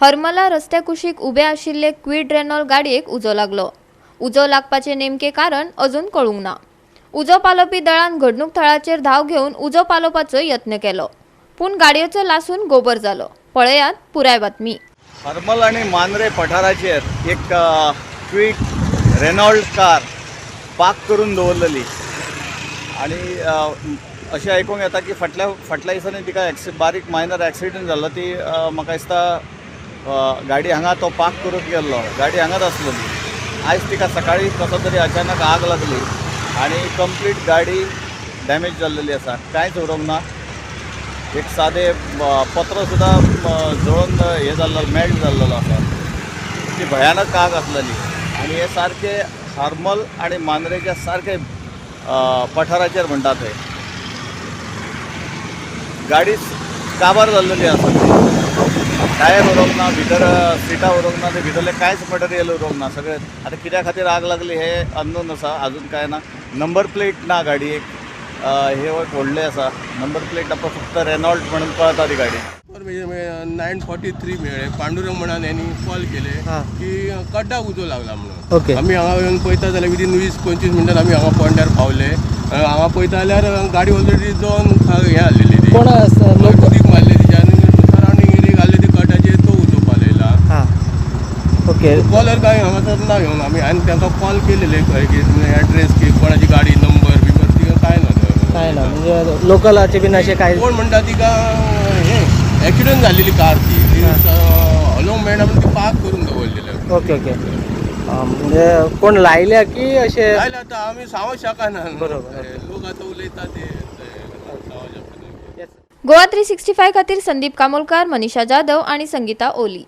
हरमला रस्त्या कुशीक उबे आशिल्ले क्विड रेनॉल गाडयेक उजो लागलो. उजो लागपाचें नेमकें कारण अजून कळूंक ना. उजो पालोवपी दळान घडणूक थळाचेर धांव घेवन उजो पालोवपाचो यत्न केलो, पूण गाडयेचो लासून गोबर जालो. पळयात पुराय बातमी. हरमल आणि मांद्रे पठाराचेर एक क्विक रेनॉल्ड कार पार्क करून दवरलेली आणि अशें आयकूंक येता की फाटल्या फाटल्या दिसांनी तिका बारीक मायनर एक्सिडंट जाल्लो. ती म्हाका दिसता गाडी हांगा तो पार्क करूंक गेल्लो, गाडी हांगाच आसलेली. आयज तिका सकाळी कसो तरी अचानक आग लागली आणि कंप्लीट गाडी डॅमेज जाल्लेली आसा. कांयच उरूंक ना. एक सादे पत्रो सुद्दां जळोन हे जाल्लो, मेल्ट जाल्लेलो आसा. ती भयानक आग आसलेली आनी हे सारके हरमल आनी मांद्रेच्या सारके पठाराचेर म्हणटा थंय गाडी काबार जाल्लेली आसा. टायर उरोंक ना भितर, सिटां उरोंक ना, ते भितरलें कांयच मटेरियल उरोंक ना सगळें. आतां कित्या खातीर आग लागली हे अननोन आसा, अजून कांय ना. नंबर प्लेट ना गाडयेक. हे एक व्हडलें आसा, नंबर प्लेट ना, फक्त रेनॉल्ट म्हणून कळटा ती गाडी. 9:43 मेळ्ळे. पांडुरंग म्हणून यांनी कॉल केले की कड्डाक उजो लागला म्हणून. आमी हांगा येवन पळयता जाल्यार विदीन 20-25 मिनटान आमी हांगा पॉयंटार पावले. हांगा पळयता जाल्यार गाडी ऑलरेडी जळोन हें आसलेली ती. कोण आसा लोक? उदीक मारले तिच्या आनी सरावंडींग एरिया घाल्ले ते कड्डाचेर तो उजो पालयला. हां ओके कॉलर काय हांगासर ना घेवन आमी हांवें तांकां कॉल केलेले की एड्रेस की कोणाची गाडी नंबर बिंबर तिका काय ना थंय. काय ना, म्हणजे लोकलाचे बीन असे काय? कोण म्हणटा तिका हे एक्सिडंट झालेली कार ती हलोवंक मेळना म्हणून ती पार्क करून दवरलेली. ओके ओके म्हणजे कोण लायल्या की असे? जायला आता आमी सांगूंक शकना. लोक आतां उलयता ते ते सांगूंक शकना. गोवा 365 खातीर संदीप कामोलकार, मनीषा जाधव आणि संगीता ओली.